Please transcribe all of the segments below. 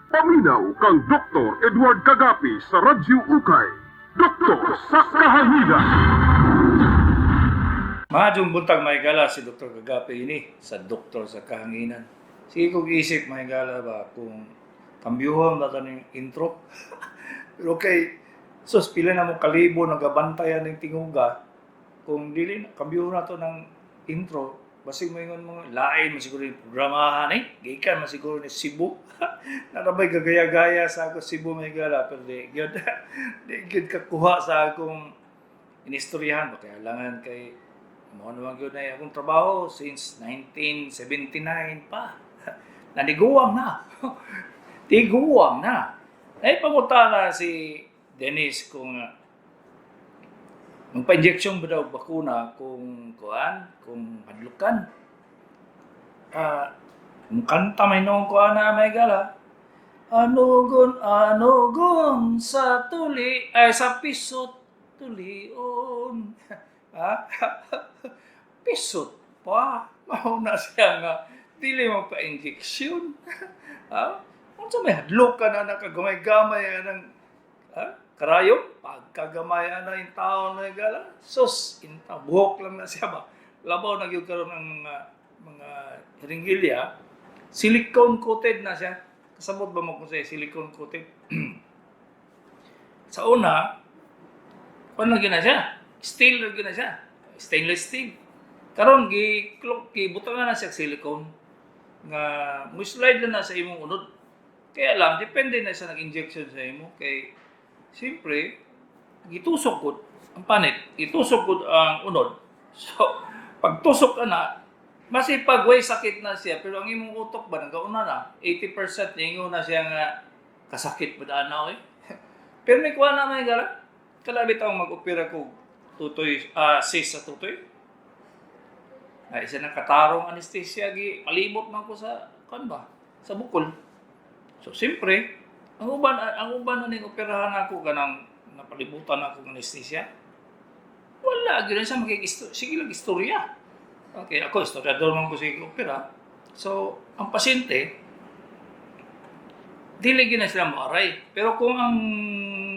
Paminaw kang Dr. Edward Kagapi sa Radyo Ukay. Doktor sa Kahanginan. Maayong buntag, mga higala, si Dr. Kagapi ini sa Doktor sa Kahanginan. Sige kong isip, mga higala ba, kung kambyuhon ba ning intro. Pero kay sus, pila na mo kalibo nagabantayan ng tinguga, kung dili kambyuhon na to ng intro, basig mo ingon mga lain man siguro yung programahan eh. Gikan man siguro ni Cebu. Narabay gagaya-gaya sa ako Cebu, mga higala, pero di gyud di gyud kakuha sa akong inistoryahan ba, kaya langan kay mao naman gyud na akong trabaho since 1979 pa. Naniguwang na. Tiguwang na. Ay pangutana si Dennis kung magpa-injection ba daw bakuna kung kuan, kung hadlukan. Kanta may noong kuan na may gala. Anugon, anugon sa tuli, ay sa pisot tulion. Ha? Pisot pa. Mao na siya nga dili mo pa injection. Ha? Unsa may hadlok ka na nakagamay-gamay anang, ha? Karayom, pagkagamay ana yung tao na gala. Sus, inta buhok lang na siya ba. Labaw na gyud karon ang mga hiringgilya, silicone coated na siya. Kasabot ba mo kung sa silicone coated? Sa una, kuan lang gyud na siya. Steel lang gyud na siya. Stainless steel. Karon gi gibutangan na siya silicone nga mo slide lang na sa imong unod. Kaya lang depende na sa nag-injection sa imo kay siyempre gitusok gud ang panit, gitusok gud ang unod. So pagtusok ka na, masipag way sakit na siya, pero ang imong utok ba nagauna na 80% ningon na siya nga kasakit ba daan na oy. Pero may kuha na may gala. Kalabit ang mag-opera ko tutoy, sis sa tutoy. Ay, isa na katarong anesthesia, gi palibot man ko sa kan ba, sa bukol. So siyempre, ang uban na ning operahan ako kanang napalibutan ako ng anesthesia. Wala gyud siya makik sige lang istorya. Okay, ako istoryador man ko sa opera. So, ang pasyente dili gyud na sila moaray. Pero kung ang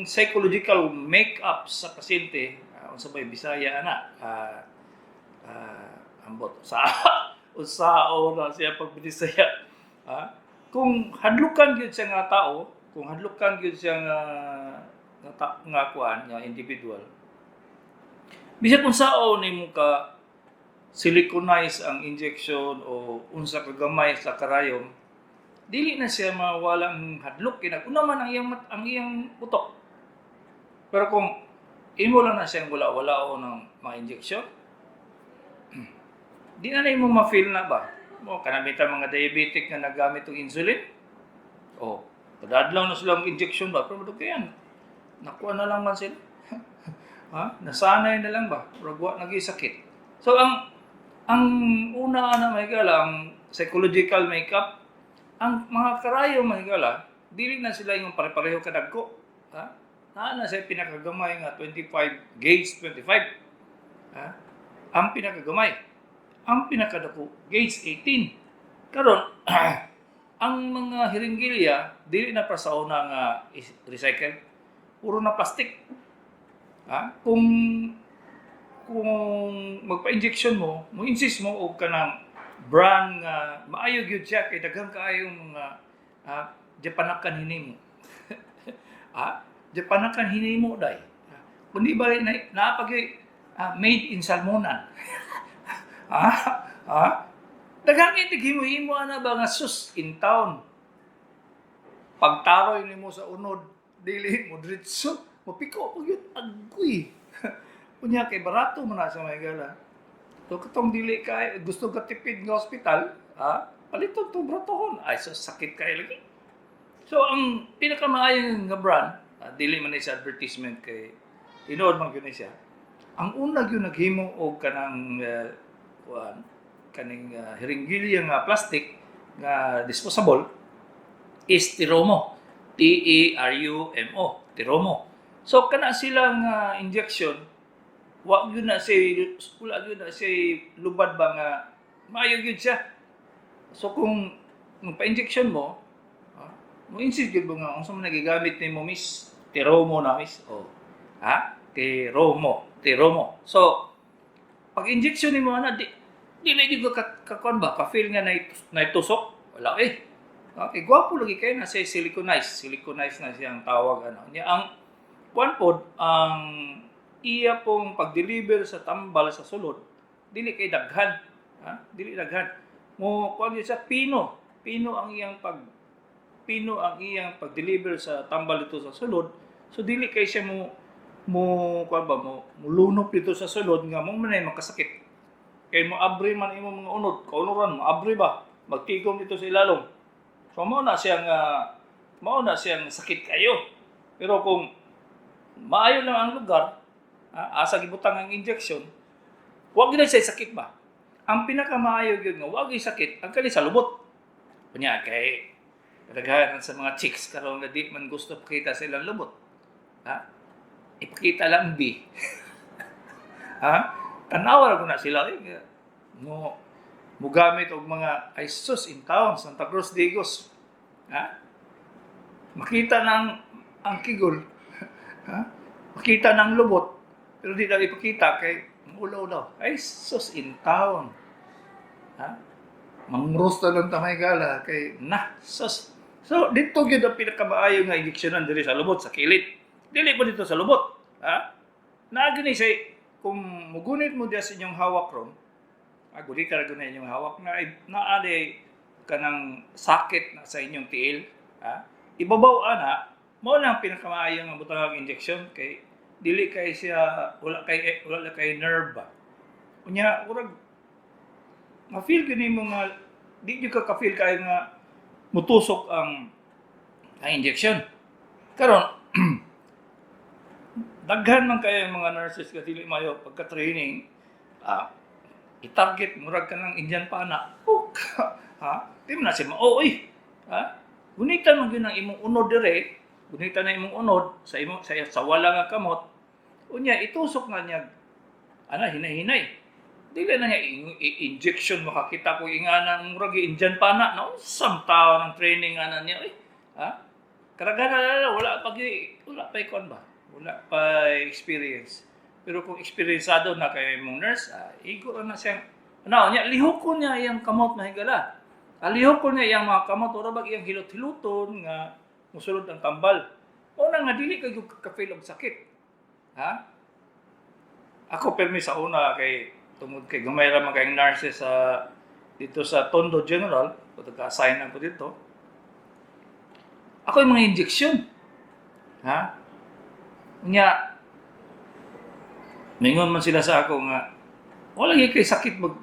psychological make-up sa pasyente, unsa bay Bisaya ana, ambot sa unsao na siya pag Bisaya. Kung hadlukan gyud siya nga tao, kung hadlukan gyud siya nga kuan nga individual. Bisag unsao nimo ka siliconize ang injection o unsa ka gamay sa karayom, dili na siya mawala ang hadlok kay nag-una man ang iyang utok. Pero kung imo lang na siyang wala-wala o ng mga injection, di na nimo ma-feel na ba? Mo kanamitan mga diabetic nga nagamit og insulin. O, kadadlaw na silang injection ba, pero yan. Nakuha na lang man sila. Ha? Nasanay na lang ba? Murag wa nagi sakit. So ang una na may gala, ang psychological makeup, ang mga karayo mga higala, dili na sila yung pare-pareho kadagko. Ha? Naa na siya pinakagamay nga 25 gauge 25. Ha? Ang pinakagamay. Ang pinakadako gauge 18. Karon ang mga hiringgilya dili na pa sa una nga recycle. Puro na plastic. Ha? Kung magpa-injection mo, mo insist mo og kanang brand nga maayo gyud siya kay daghan kaayong mga Japanakan hinimo. Japanakan hinimo day. Kundi ba na naapag made in Salmonan. Ha? Daghang itig himo-himo ana ba nga sus in town. Pagtaroy nimo sa unod, dili mo diretso, mapiko pag yun, agoy. Unya kay barato man na sa mga gala. So katong dili kay gusto ka tipid nga hospital, ha? Paliton to bratohon. Ay so sakit kay lagi. So ang pinakamaayo nga brand, dili man ni sa advertisement kay tinuod man gyud ni siya. Ang una gyud naghimo og kanang kuan kaning hiringgilya nga plastic nga disposable is Terumo. Terumo, Terumo. So kana sila nga injection, wa gyud na si wala gyud na si lubad ba nga maayo gyud siya. So kung magpa-injection mo, Mo insist gyud mo nga unsa man nagigamit nimo, miss? Teromo na, miss. Oh. Ha? Teromo, Teromo. So pag injection nimo ana, di dili gyud ka ka kuan ba, ka feel nga na naitusok. Wala eh. Okay, gwapo lagi kay na siya, siliconized. Siliconized na siyang tawag ano. Nya ang kuan pod, ang iya pong pag-deliver sa tambal sa sulod, dili kay daghan. Ha? Dili daghan. Mo kuan gyud siya pino. Pino ang iyang pag-deliver sa tambal dito sa sulod. So dili kay siya mo mo kuan ba, mo mulunop dito sa sulod nga mo man ay makasakit. Kay mo abri man imong mga unod, kaunuran mo abri ba, magtigom dito sa ilalom. So mao na siyang sakit kayo. Pero kung maayo lang ang lugar, asa gibutang ang injection, wag gyud siya sakit ba. Ang pinakamaayo gyud nga wag gyud sakit ang kani sa lubot. Kunya kay kadaghanan sa mga chicks karon nga di man gusto pakita sa ilang lubot. Ha? Ipakita lang B. Ha? Tanawa ra ko na sila eh. Mo mugamit og mga, ay sus in town, Santa Cruz Digos. Ha? Makita ng ang kigol. Ha? Makita ng lubot. Pero di daw ipakita kay ulaw daw. Ay sus in town. Ha? Mangrosta lang ta may gala kay na sus. So dito gyud ang pinakamaayo nga injeksyonan, diri sa lubot, sa kilid. Dili po dito sa lubot. Ha? Naa gani say kung mugunit mo diya sa inyong hawak ron, gunita ra gyud na inyong hawak na naa di kanang sakit na sa inyong tiil, ha? Ibabaw ana, mao na ang pinakamaayo nga butang injection kay dili kay siya, wala kay nerve ba. Unya murag ma-feel gyud nimo nga di gyud ka ka-feel kayo nga mutusok ang injection. Karon daghan man kayo mga nurses ka dili mayo pagka-training, i-target murag ka ng Indian pana. Puk. Ha? Di mo na siya mao oy. Ha? Gunitan man gyud ang imong unod dire, gunitan na imong unod sa imong sa wala nga kamot. Unya itusok na niya ana hinay-hinay. Dili na niya injection, makakita ko ingana murag Indian pana na unsang tao ng training ana niya oy. Ha? Karagana wala pa ikon ba? Wala pa experience. Pero kung eksperyensado na kay imong nurse, igo na siyang ano niya, lihok ko niya iyang kamot, mahigala. Lihok ko niya iyang mga kamot, ora bag iyang hilot-hiloton nga musulod ang tambal. Una nga dili kay ka-feel og sakit. Ha? Ako permi sa una kay tungod kay gamay ra man kayong nurses sa dito sa Tondo General, kung assign ako dito. Ako yung mga injection. Ha? Unya, mingon man sila sa ako nga, wala gyud kay sakit mag,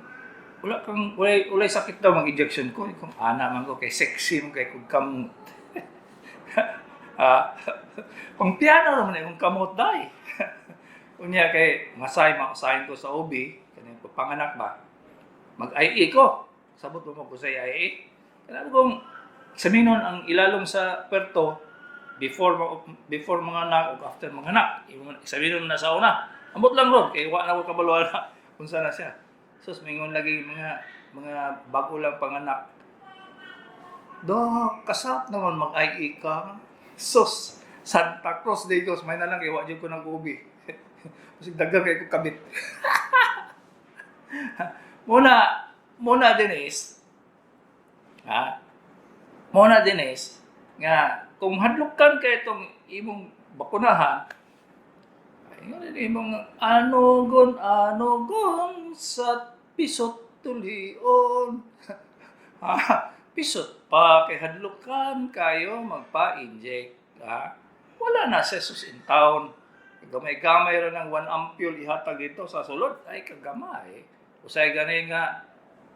wala kang, wala, walay sakit daw mag-injection ko. Kung ana man ko, kay sexy man kay kung kamot. Pang piano naman eh, kung kamot dai. Unya kay, masay, ma-assign ko sa OB, kaning pagpanganak ba, mag-IE ko. Sabot mo ko sa IE. Kaya kung examinon ang ilalom sa puerto before mga anak o after mga anak. Examinon na sa una. Ambot lang ron kay wa na ko kabalo na unsa na siya. Sus, mingon lagi mga bago lang panganak. Do, kasap naman mag-IE ka. Sus, Santa Cruz de Dios, may na lang kay wa jud ko nag-ubi. Kasi daghan kay ko kabit. Muna Denise, ha? Muna Denise, nga kung hadlukan kay itong imong bakunahan, ay imong anogon anogon sa pisot tulion. Ha, pisot pa kay hadlukan kayo magpa-inject. Ha? Wala na sa sus in town. Gamay-gamay ra ng 1 ampule ihatag dito sa sulod ay kagamay. Usay gani nga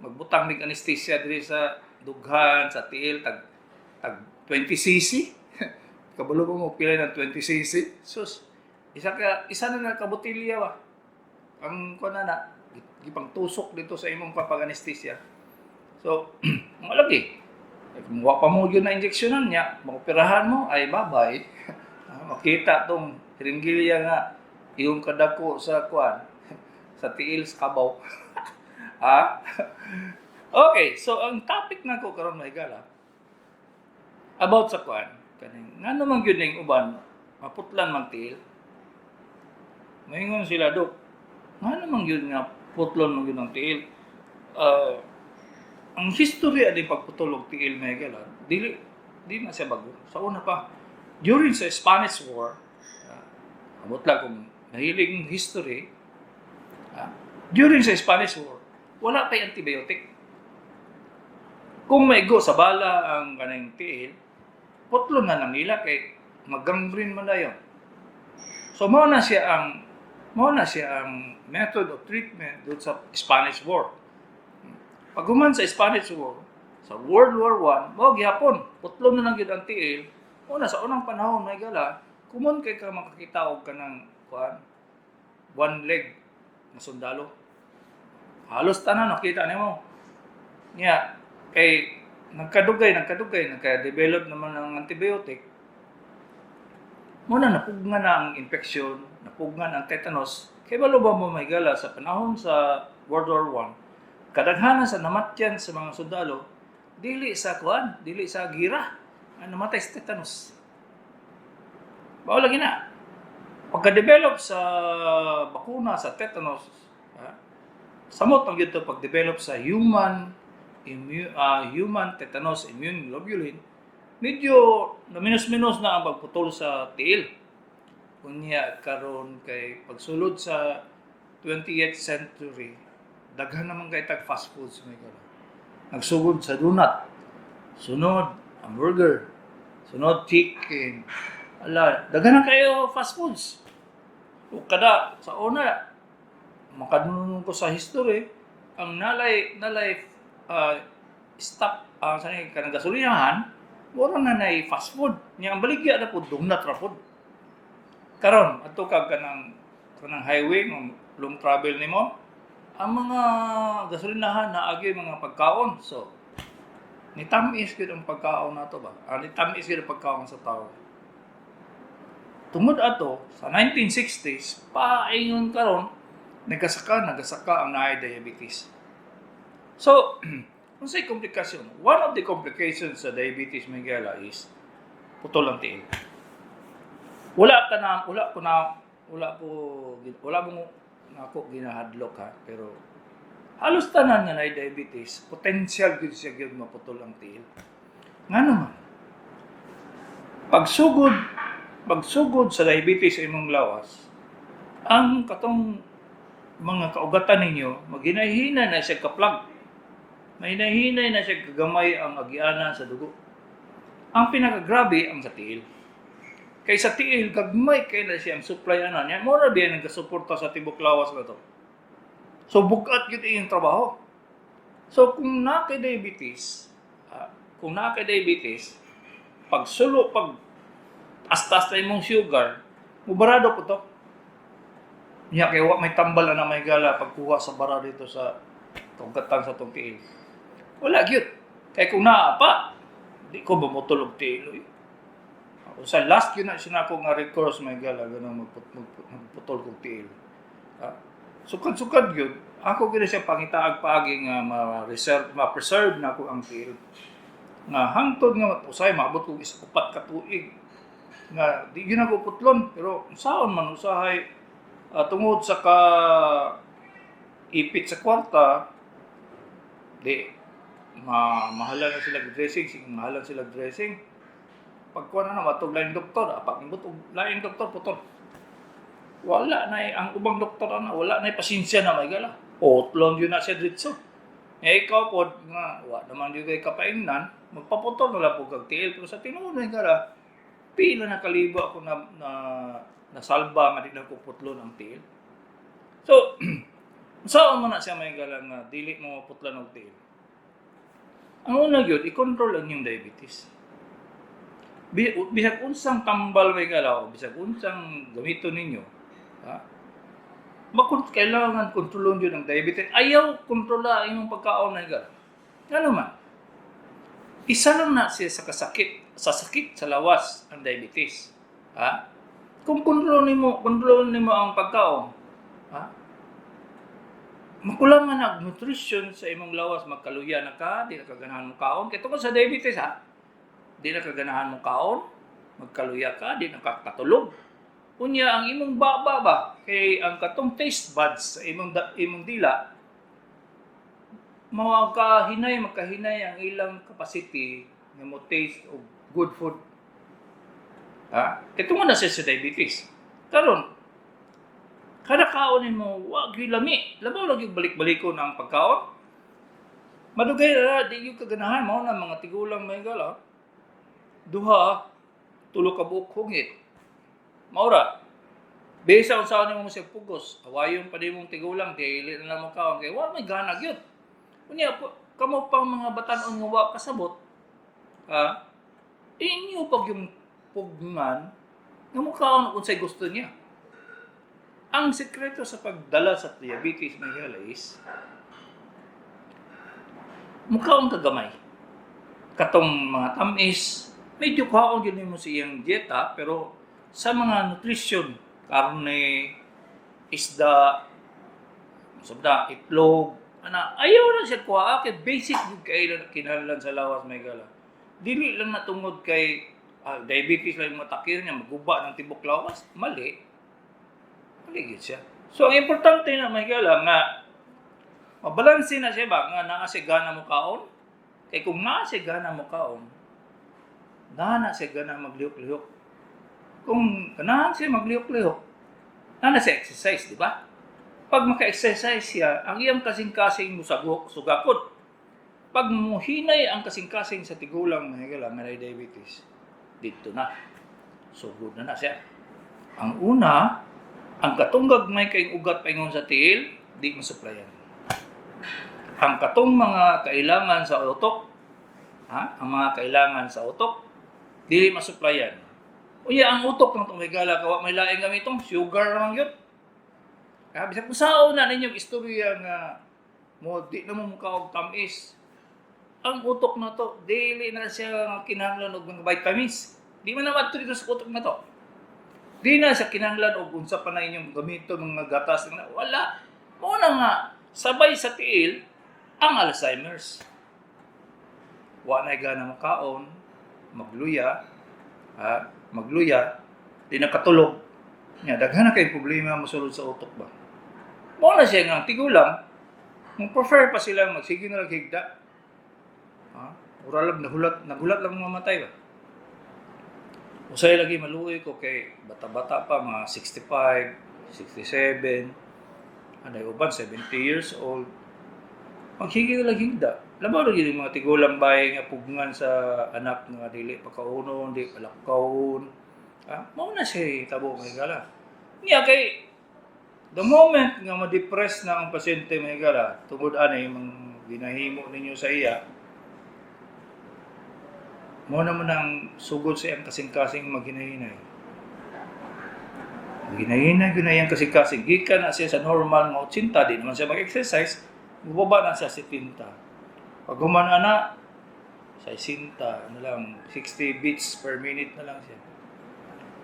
magbutang mig anesthesia diri sa dughan, sa tiil, tag tag 20 cc. Kabalo ko mo pila ng 20 cc. Sus, isa na ka botelya ba. Ang kuan na na gipang tusok dito sa imong papag-anesthesia. So, malagi. Kung wa pa mo yun na injeksyonan niya, maoperahan mo, ay babay. Makita tong hiringgilya nga iyong kadako sa kuan, sa tiil sa kabaw. Ha? Okay, so ang topic na ko karon, mahigala. About sa kuan, kaning ngano man gyud ning uban maputlan man tiil. Moingon sila, "Dok, ngano man gyud nga putlon man gyud ang tiil?" Ang history ani pagputol og tiil, mga higala, dili di na siya bago. Sa una pa, during sa Spanish War, amot lang kung nahilig history, during sa Spanish War, wala pa'y antibiotic. Kung maigo sa bala ang kaning tiil, putlon na lang nila kay mag-gangrene man dayon. So mao na siya ang method of treatment doon sa Spanish War. Pag human sa Spanish War, sa World War I, mao gihapon, putlon na lang gyud ang tiil. Una sa unang panahon, mga higala, common kay ka makakita og kanang kuan, one leg na sundalo. Halos tanan nakita nimo. Nya kay nagkadugay, nagkadugay, nagka-develop naman ang antibiotic. Muna napugnan na ang infeksyon, napugnan ang tetanus. Kay balo ba mo, mga higala, sa panahon sa World War I, kadaghanan sa namatyan sa mga sundalo, dili sa kuan, dili sa gira, ang namatay sa tetanus. Bao lagi na. Pagka-develop sa bakuna sa tetanus, samot ang gyud to pag-develop sa human tetanus immune globulin, medyo naminos-minos na ang pagputol sa tiil. Unya karon kay pagsulod sa 20th century, daghan naman kay tag fast foods, may karon. Nagsugod sa donut, sunod hamburger, sunod chicken. Ala, daghan na kayo fast foods. Ug kada sa una makadunong ko sa history, ang nalay stop sa kanang gasolinahan, mura na nay fast food. Nya ang baligya na pud donut ra pud. Karon adto ka kanang highway ng long travel nimo, ang mga gasolinahan naagi mga pagkaon. So nitamis gyud ang pagkaon nato ba? Nitamis gyud ang pagkaon sa tao. Tungod ato sa 1960s paingon karon, nagasaka ang naay diabetes. So, unsay komplikasyon? One of the complications sa diabetes, mga higala, is putol ang tiil. Wala ka na, wala ko na, wala ko, wala mo nako ginahadlok ha, pero halos tanan nga naay diabetes, potential gyud siya gyud maputol ang tiil. Ngano man? Pagsugod sa diabetes sa imong lawas, ang katong mga kaugatan ninyo, maghinay-hinay na siya ka-plug. Mahinahinay na siya kagamay ang agianan sa dugo. Ang pinakagrabe ang sa tiil. Kay sa tiil, gagmay kay na siya ang supply ana niya. Mao ra biya nagkasuporta sa tibok lawas na to. So bugat gyud iyong trabaho. So kung naa kay diabetes, pagsulo pag astas na imong sugar, mubarado po to. Niya kay wa may tambal na may gala pagkuha sa bara dito sa kaugatan sa tong tiil. Wala gyud. Kay kung naa pa, di ko mamutol og tiil, oy. Ako, sa last yun na siya nako nga recourse, may gala, ganang magputol kog tiil. Sukad-sukad yun, ako gyud siya pangitaag paagi nga ma-reserve, ma-preserve na ako ang tiil. Nga hangtod nga usay maabot kog is 4 ka tuig nga di gyud ako putlon, pero saon man usahay, tungod sa ka ipit sa kwarta, di ma mahalan na sila dressing, sige mahalan sila dressing. Pagkuha na na matug laing doktor, apak nibot og laing doktor, putol. Wala na eh, ang ubang doktor ana wala na pasensya na, may gala. Putlon yun na siya diretso. Eh ikaw pod nga wa naman gyud kay kapaingnan, magpaputol na lang po kag tiil, pero sa tinuod, may gala, pila na kalibo ako na nasalba nga di na ko putlon ang tiil. So, saan man na siya, may gala, nga dili mo maputlan og tiil? Ang una gyud, i-control ang inyong diabetes. Bisag unsang tambal, may gala, o bisag unsang gamiton ninyo, ha? Makun kailangan kontrolon yun ang diabetes. Ayaw kontrola ang imong pagkaon, may gala. Ngano man? Isa lang na siya sa kasakit, sa sakit sa lawas ang diabetes. Ha? Kung kontrol nimo ang pagkaon, ha? Makulangan ang nutrition sa imong lawas, magkaluya na ka, di na ka ganahan mo kaon. Kay tungod sa diabetes ha. Di na ka ganahan mo kaon, magkaluya ka, di na ka katulog. Unya ang imong baba ba kay ang katong taste buds sa imong dila makahinay, magkahinay ang ilang capacity nga mo taste og good food. Ha? Kay tungod na siya sa diabetes. Karon, kada kaon nimo wa gyud lami. Labaw lagi balik-balikon ang pagkaon. Madugay ra di gyud kaganahan mao na mga tigulang may gala. Duha, tulo ka buok hungit. Mao ra. Bisa unsaon nimo siya pugos, awayon pa nimong tigulang dili na lang mo kaon kay wa may gana gyud. Unya po, kamo pang mga batan-on nga wa kasabot, ha? Inyo pag yung pugngan nga mukaon unsay gusto niya. Ang sekreto sa pagdala sa diabetes mga higala is mukaon ka gamay. Katong mga tamis, medyo kaon gyud nimo sa iyang dieta, pero sa mga nutrition, karne, isda, sabda, itlog, ana, ayaw na siya kuha kay basic gyud kay kinahanglan sa lawas, may gala. Dili lang natungod kay diabetes lang yung matakir niya, maguba ng tibok lawas, mali. Mali gyud siya. So ang importante na, may gala, nga mabalanse na siya ba nga naa siya gana mo kaon? Kay kung naa siya gana mo kaon, naa na siya gana maglihok-lihok. Kung ganahan siya maglihok-lihok, naa na siya exercise, di ba? Pag maka-exercise siya, ang iyang kasing-kasing musagok, sugakot. Pag muhinay ang kasing-kasing sa tigulang mga higala, may diabetes, dito na. Sugod na na siya. Ang una, ang katunggag may kayong ugat paingon sa tiil, di masuplayan. Ang katong mga kailangan sa utok, ha? Ang mga kailangan sa utok, dili masuplayan. Uya, ang utok ng tumigala, kawa may laing gamitong, sugar naman yun. Kaya bisag usaon na ninyong istorya nga mo di na mo mukaog tamis. Ang utok na to, dili na siya nga kinahanglan og mga vitamins. Di man na madto dito sa utok na to. Di na siya kinahanglan og unsa pa na inyong gamiton mga gatas. Wala. Mao na nga sabay sa tiil ang Alzheimer's. Wa na gana makaon, magluya, ha, magluya, di nakatulog. Nya daghan na kay problema mosulod sa utok ba. Mao na siya nga ang tigulang, mo prefer pa sila magsige na lang higda. Ha? Mura lang nahulat, nagulat lang mamatay ba. Usay lagi maluoy ko kay bata-bata pa, mga 65, 67, anay uban 70 years old. Maghige na lang higda. Labaw lagi yung mga tigulang bay nga pugngan sa anak nga dili pakaunon, di palakawon. Ha? Mao na siya tabo may gala. Niya kay the moment nga ma-depress na ang pasyente may gala, tungod ani mga ginahimo ninyo sa iya, mo naman ang sugod sa iyang kasing-kasing maghinahinay. Maghinahinay gyud na iyang kasing-kasing. Gikan na siya sa normal nga 80, di naman siya mag-exercise, mubaba na siya 70. Pag human ana, 60, ano lang, 60 beats per minute na lang siya.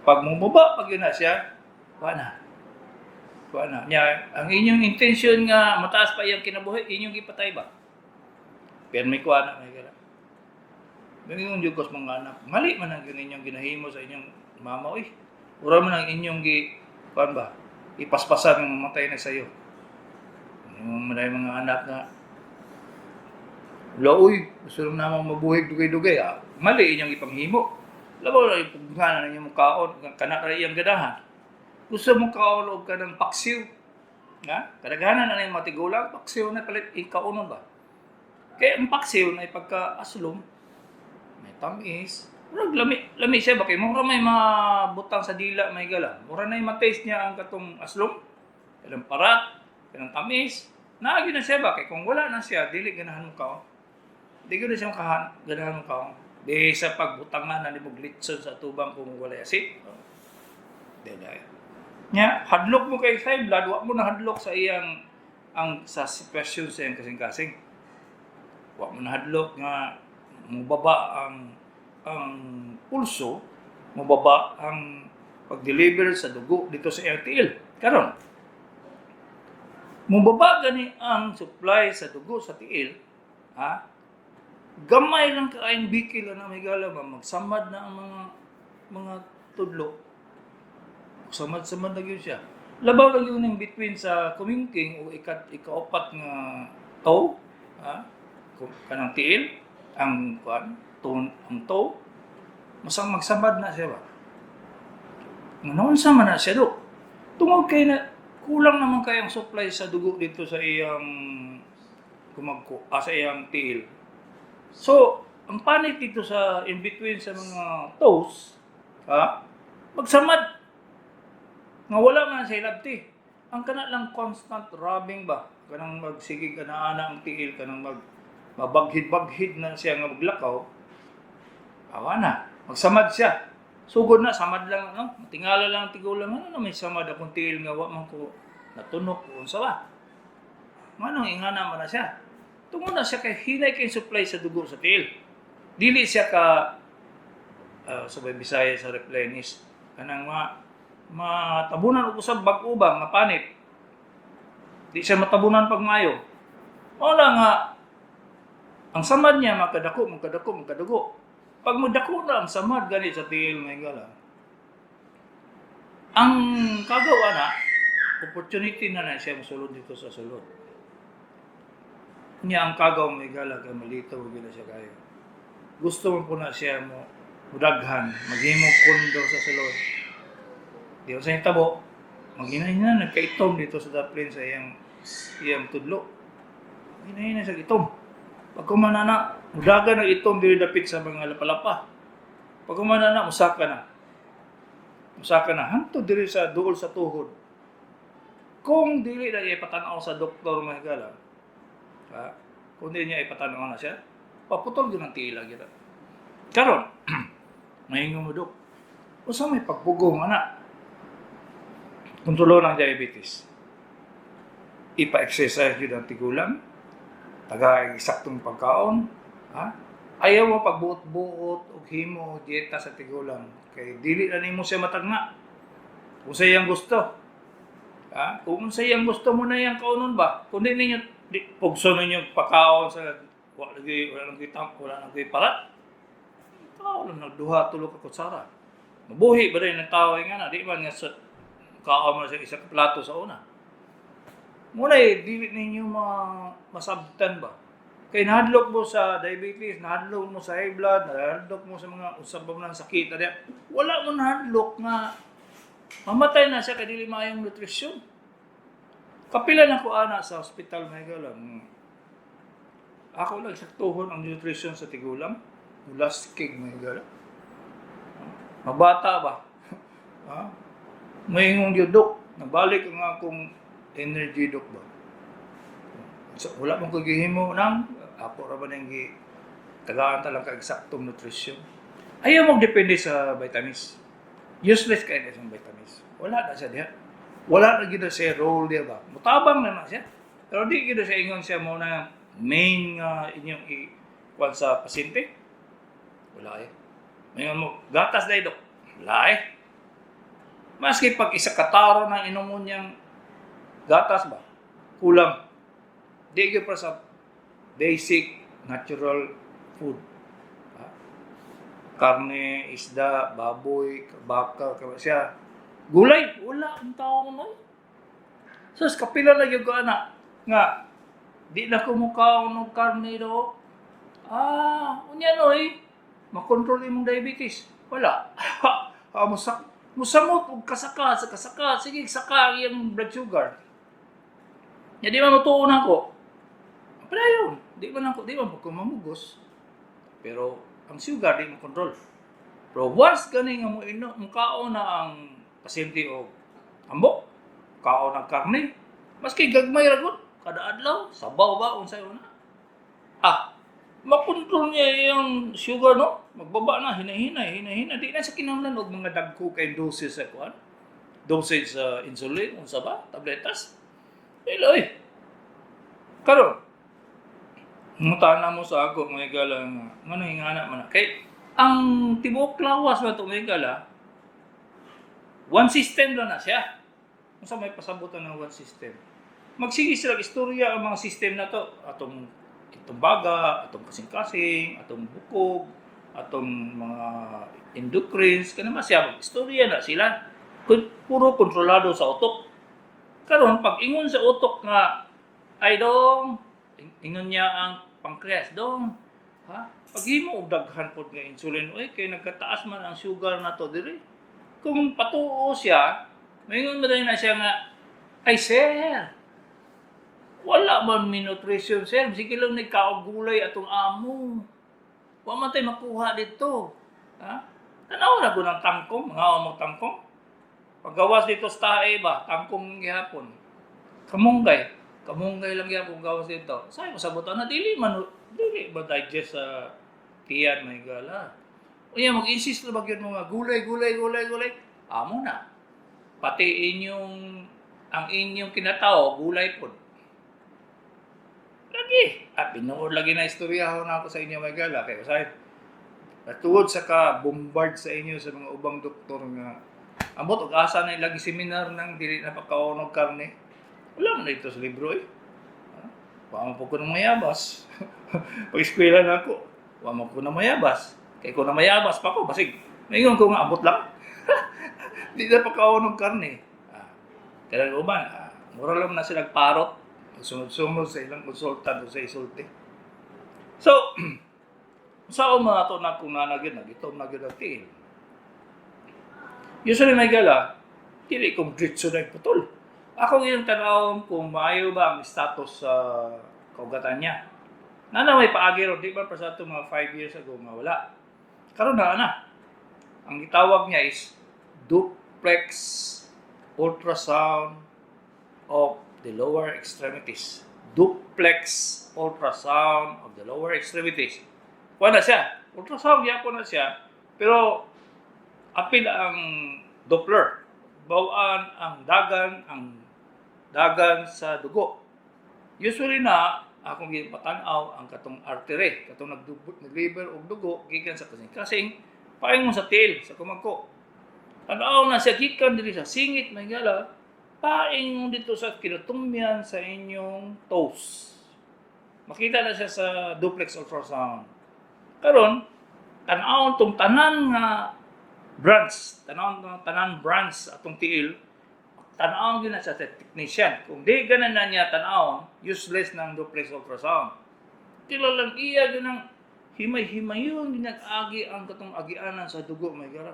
Pag mubaba, pag yun na siya, wala na. Wala na. Nya, ang inyong intention nga mataas pa iyang kinabuhi, inyong gipatay ba? Pero may kuha na, may gala. Ganyan yung kos mga anak. Mali man ang inyong ginahimo sa inyong mama, uy. Ura man ang inyong gi, kuan ba? Ipaspasan ng mamatay na sayo. Yung mga anak na, "Wala, uy, gusto lang namang mabuhay dugay-dugay." Ah, mali inyong ipanghimo. Labaw na ipugnanan ninyo mong kaon, kana ra iyang ganahan. Gusto mo kaon og kanang paksiw. Ha? Kadaghanan na yung mga tigulang, paksiw na palit ikaunon ba? Kaya ang paksiw na ipagka-aslom, may tamis, murag lami, lami siya ba kay mura may mga butang sa dila may gala. Mura na yung ma-taste niya ang katong aslom. Kanang parat, kanang tamis. Naagi na siya ba kay kung wala na siya, dili ganahan mo kaon. Di gyud na siya makahan, ganahan mo kaon. Di sa pagbutangan na nimo litson sa tubang kung wala asin. Di na. Nya, hadlok mo kay high blood, wa mo na hadlok sa iyang ang sa sitwasyon sa iyang kasing-kasing. Wa mo na hadlok nga mubaba ang pulso, mubaba ang pag-deliver sa dugo dito sa iyang tiil. Karon, mubaba gani ang supply sa dugo sa tiil, ha? Gamay lang kaayong bikil na may gala ba, magsamad na ang mga tudlo. Samad-samad na gyud siya. Labaw lang yun ang between sa kumingking o ikaapat nga toe, ha? Kanang tiil, ang kuan, ton, ang toe, masang magsamad na siya ba? Nga sa man na siya do. Tungod kay na kulang naman kayang supply sa dugo dito sa iyang kumagko, sa iyang tiil. So, ang panit dito sa in between sa mga toes, ha? Magsamad. Nga wala man siya ilabti. Ang kana lang constant rubbing ba? Kanang magsige ka na ana ang tiil, kanang mabaghid-baghid na siya nga maglakaw. Awa na. Magsamad siya. Sugod na, samad lang, no? Tingala lang ang tigulang, ano na may samad akong tiil nga wa man ko natunok o unsa ba? Nganong ingana man na siya? Tungod na siya kay hinay kay supply sa dugo sa tiil. Dili siya ka sa Bisaya sa replenish, kanang matabunan og usab bag-o ba nga panit. Di siya matabunan pag maayo. Mao na nga ang samad niya makadako, magkadako, magkadugo. Pag magdako na ang samad gani sa tiil, may gala. Ang kagawa na, opportunity na na siya mosulod dito sa sulod. Niya ang kagaw, may gala, kay malito gid na siya kayo. Gusto mo po na siya mo mudaghan, maghimo kondo sa sulod. Di ba sa tabo, maghinay na nagkaitom dito sa daplin sa iyang iyang tudlo. Hinay na sa itom. Pag kumana na, mudagan ang itom diri dapit sa mga lapalapa. Pag kumana na, musaka na. Musaka na hangtod diri sa duol sa tuhod. Kung dili na ipatanaw sa doktor, mga higala, ha? Kung dili niya ipatanaw na siya, paputol gyud ang tiila gyud. Karon, maingon mo, "Dok, usa may pagpugong ana?" Kontrolon ang diabetes. Ipa-exercise gyud ang tigulang, taga eksaktong pagkaon, ha? Ayaw mo pagbuot-buot og himo dieta sa tigulang kay dili na nimo siya matagna. Kung sa iyang gusto. Ha? Kung sa iyang gusto mo na iyang kaunon ba? Kung di ninyo di, pugso ninyo pakaon sa wala lagi parat. Tao lang nagduha tulo ka kutsara. Mabuhi ba rin ang tao nga na di man nga sa kaon mo sa isa ka plato sa una. Muna eh, dili ninyo masabtan ba? Kay nahadlok mo sa diabetes, nahadlok mo sa high blood, nahadlok mo sa mga usab ng sakit. Adya, wala mo nahadlok nga mamatay na siya kay dili maayong nutrisyon. Kapila na ko ana sa ospital, may galang. Ako lang saktuhon ang nutrition sa tigulang. Mulaskig, may gala. Mabata ba? Ha? May gyud, "Dok, nabalik ang akong energy, Dok ba?" So, wala mong kagihimo nang ako ra ba nang gi tagaan ta lang ka eksaktong nutrisyon. Ayaw mo depende sa vitamins. Useless kay na siyang vitamins. Wala na siya diha. Wala na gyud na siya role diha ba. Mutabang na na siya. Pero di gyud na siya ingon siya mo na main nga inyong i kuan sa pasyente. Wala eh. Mayon mo, "Gatas dahil, Dok." Wala eh. Maski pag isa kataro ng inomon niyang gatas ba, kulang. Di gyud para sa basic natural food. Ha? Karne, isda, baboy, baka, siya. Gulay, wala ang tao no. Sus, kapila na gyud ko ana nga di na ko mukaon og karne do. Ah, unya noy, makontrol imong diabetes. Wala. Musamot og kasaka sa kasaka, sige saka ang iyang blood sugar. Nya di man motuon ako. Padayon, di man ko mamugos. Pero ang sugar di mo control. Pero once gani nga mo ino, mukaon na ang pasyente og ambok, kaon ang karne, maski gagmay ra gud kada adlaw, sabaw ba unsay una. Ah, makontrol niya yung sugar no, magbaba na hinay-hinay, hinay-hinay, di na sa kinahanglan og mga dagko kay doses sa kuan. Dosage sa insulin, unsa ba? Tabletas. Iloy. Karon, mutana mo sa ako, mga gala nga ngano ingana man na? Kay ang tibuok lawas ba to, mga gala, one system lang na siya. Unsa may pasabutan ng one system? Magsige sila istorya ang mga system na to. Atong Atong baga, atong kasing-kasing, atong bukog, atong mga endocrines, kana man siya, istorya na sila. Puro kontrolado sa utok. Karon pag ingon sa utok nga, "Ay dong," ingon niya ang pancreas, "Dong, ha? Paghimo og daghan pod nga insulin, oy, kay nagkataas man ang sugar nato diri." Kung patuo siya, maingon mo na siya nga, "Ay sir, wala man mi nutrition, sir. Sige lang nagkaog gulay atong amo. Wa man tay makuha dito. Ha? Tanaw na ko ng tangkong, mga mo tangkong. Paggawas dito sa tae ba, tangkong gihapon. Kamunggay. Kamunggay lang gihapon gawas dito. Say mo sabot na dili man dili ba digest sa tiyan, may gala. Unya mag-insist na ba gyud mo nga gulay, gulay, gulay, gulay. Amo na. Pati ang inyong kinatao, gulay pod. Lagi. At pinuod lagi na istorya na ako sa inyo, may gala. Kaya usahay, natuod sa ka bombard sa inyo sa mga ubang doktor nga ambot og asa na lagi seminar nang dili na pagkaon og karne. Wala man dito sa libro eh. Ha? Wa man po ko ng mayabas. Pag eskwela na ako, wa man ko na mayabas. Kay ko na mayabas pa ko, basig maingon ko nga ambot lang. Di na pagkaon og karne. Ah, kaya uban, mura lang na sila parot. Sunod-sunod sa ilang konsultant o sa isulti. So, sa mga to na kung nanagin, nagitom na gyud ang tiil. Usually may gala, dili kong diretso na putol. Ako yung tanawon kung maayo ba ang status sa kaugatan niya. Nana may paagi ron, di ba pa sa ato mga 5 years ago nga wala. Karon na na. Ang gitawag niya is duplex ultrasound of the lower extremities. Duplex ultrasound of the lower extremities. Kuha na siya. Ultrasound gyapon na siya. Pero apil ang Doppler. Bawaan ang dagan sa dugo. Usually na akong gipatan-aw ang katong artery, katong nag-deliver og dugo gikan sa kasing-kasing paingon sa tiil sa kumagko. Tan-aw na siya gikan diri sa singit, may gala, paingon dito sa kinatumyan sa inyong toes. Makita na siya sa duplex ultrasound. Karon, tan-awon tong tanan nga branch, tan-awon tong tanan branch atong tiil, tan-awon gyud na sa technician. Kung di ganan na niya tan-awon, useless na ang duplex ultrasound. Tila lang iya gyud ang himay-himayon ginag-agi ang katong agianan sa dugo, may gara.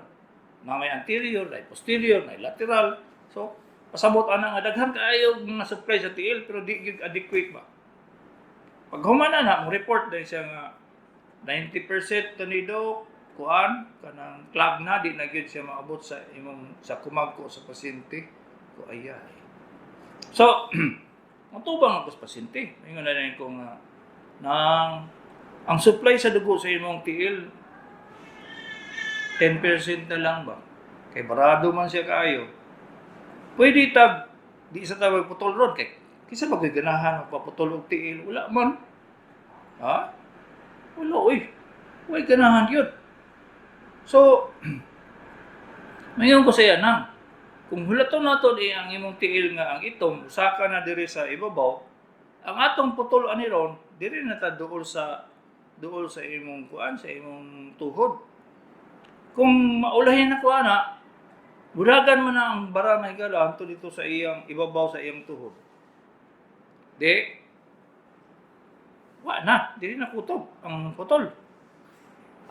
Na may anterior, na posterior, na lateral. So, pasabot ana nga daghan kaayo mga supply sa tiil pero di gyud adequate ba. Pag human na na, mo report din siya nga 90% to ni doc, kuan kanang clog na, di na gyud siya maabot sa imong sa kumagko sa pasyente ko ayay. So, matubang ako sa pasyente. Ingon na ko nga nang ang supply sa dugo sa imong tiil 10% na lang ba. Kay barado man siya kaayo. Pwede tag di sa tawag putol ron kay kisa ba ko'y ganahan magpaputol og tiil? Wala man. Ha? Wala oy. Way ganahan yun. So, mayon ko sa iya nang, kung hulaton nato di ang imong tiil nga ang itom, usaka na diri sa ibabaw, ang atong putol ani ron, diri na ta duol sa imong kuan, sa imong tuhod. Kung maulahin na ko ana, buragan man na ang bara, may gala, anto dito sa iyang ibabaw sa iyang tuhod. Di wa na, dili na kutob ang putol.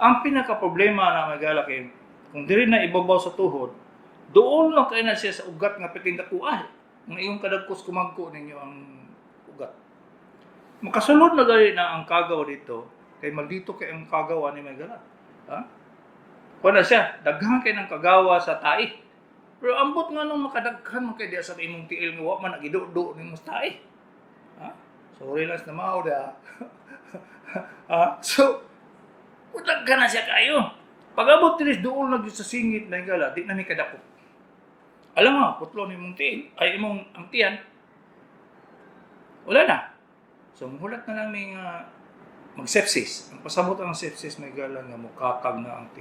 Ang pinaka problema na may gala kay kung diri na ibabaw sa tuhod, doon lang kay na siya sa ugat nga piting dakuha. Nga iyong kadagkos kumagko ninyo ang ugat. Makasulod na gali na ang kagaw dito, kay maldito kay ang kagawa ni may gala. Ha? Kuha na siya, daghan kay ng kagawa sa tai. Pero ambot nga nung makadaghan man kay diya sa imong tiil nga wa man nagidudo nimo sa tai. Ha? Sorry lang sa mao da. Ha? So, daghan na siya kayo. Pag-abot diri doon na gyud sa singit na gala, di na ni kadako. Alam mo, putlo ni imong tiil, ay imong ang tiyan. Wala na. So, muhulat na lang may nga mag-sepsis. Ang pasabot ang sepsis, may gala, nga mukakag na ang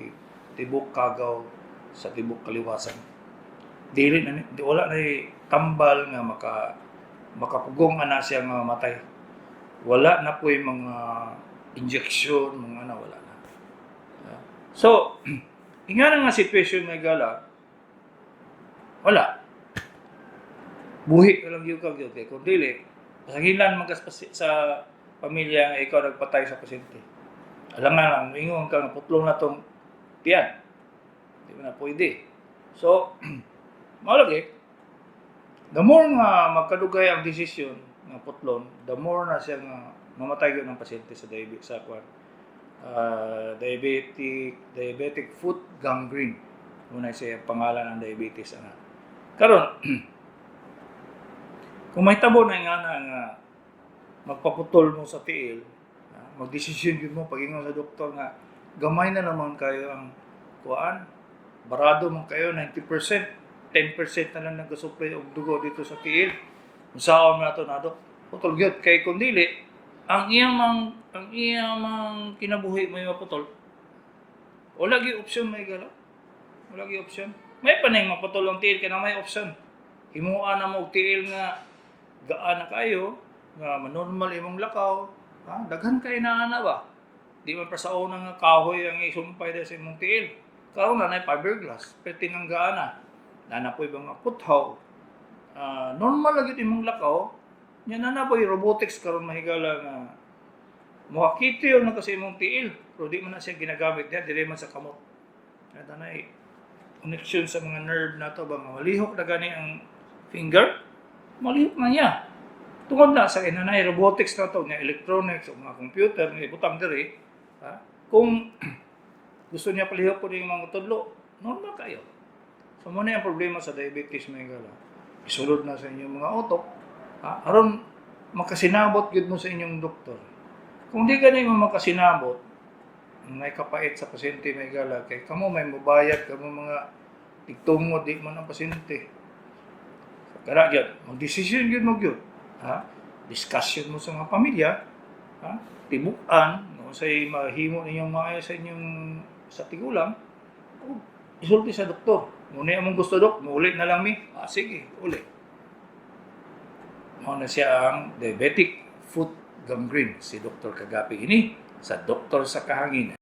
tibok kagaw sa tibok kaliwasan. Dili na di, wala na tambal nga makapugong ana siya nga mamatay. Wala na po yung mga injection, mga ano, wala na. So, ingana nga situation, mga higala, wala. Buhi ka lang gyud ka gyud kay kung dili, pasangilan man ka sa pamilya nga ikaw nagpatay sa pasyente. Alangan lang, ingon ka nga putlong na tong tiyan. Di mo na pwede. So, mao lagi, the more nga magkadugay ang desisyon nga putlon, the more na siya nga mamatay gyud ng pasyente sa diabetes, sa kwan. Diabetic foot gangrene. Muna siya pangalan ng diabetes ana. Karon, kung may tabo na nga na nga magpaputol mo sa tiil, magdesisyon gyud mo pag-ingon sa doktor nga gamay na naman kayo ang kuan, barado man kayo 90%, 10% na lang nagkasupply og dugo dito sa tiil. Unsaon man nato na, dok? Putol gyud kay kung dili ang iyang mang kinabuhi may maputol. Wala gyud option, mga higala. Wala gyud option. May panay maputol ang tiil kay na may option. Himuan na mo og tiil nga gaan na kayo, nga manormal imong lakaw, ha? Daghan kay na ana ba? Di man pa sa una nga kahoy ang isumpay sa imong tiil. Karon na nay fiberglass, pero tinanggaan na. Nana po ibang mga puthaw. Normal lagi imong lakaw. Nya na na po robotics karon, mga higala, nga muhakito yun na kasi imong tiil. Pero di man na siya ginagamit diya, dire man sa kamot. Kaya na connection sa mga nerve na to ba nga malihok na gani ang finger, malihok na niya. Tungod na sa inanay robotics na to, nga electronics o mga computer nga ibutang diri, ha? Kung gusto niya palihok ko yung mga tudlo, normal kayo. So mo na ang problema sa diabetes, mga higala. Isulod na sa inyong mga utok, ha? Aron makasinabot gyud mo sa inyong doktor. Kung di gani mo makasinabot, may kapait sa pasyente, mga higala, kay kamo may mubayad, kamo mga tigtungo, di man ang pasyente. So, kara gyud, magdesisyon gyud mo gyud, ha? Discussion mo sa mga pamilya, ha? Tibukan, no, say mahimo ninyong maayo sa inyong sa tigulang, o isulti sa doktor. Muna among gusto, dok, muuli na lang mi. Ah, sige, uli. Mao na siya ang diabetic foot gangrene. Si Dr. Kagapi ini sa Doktor sa Kahanginan.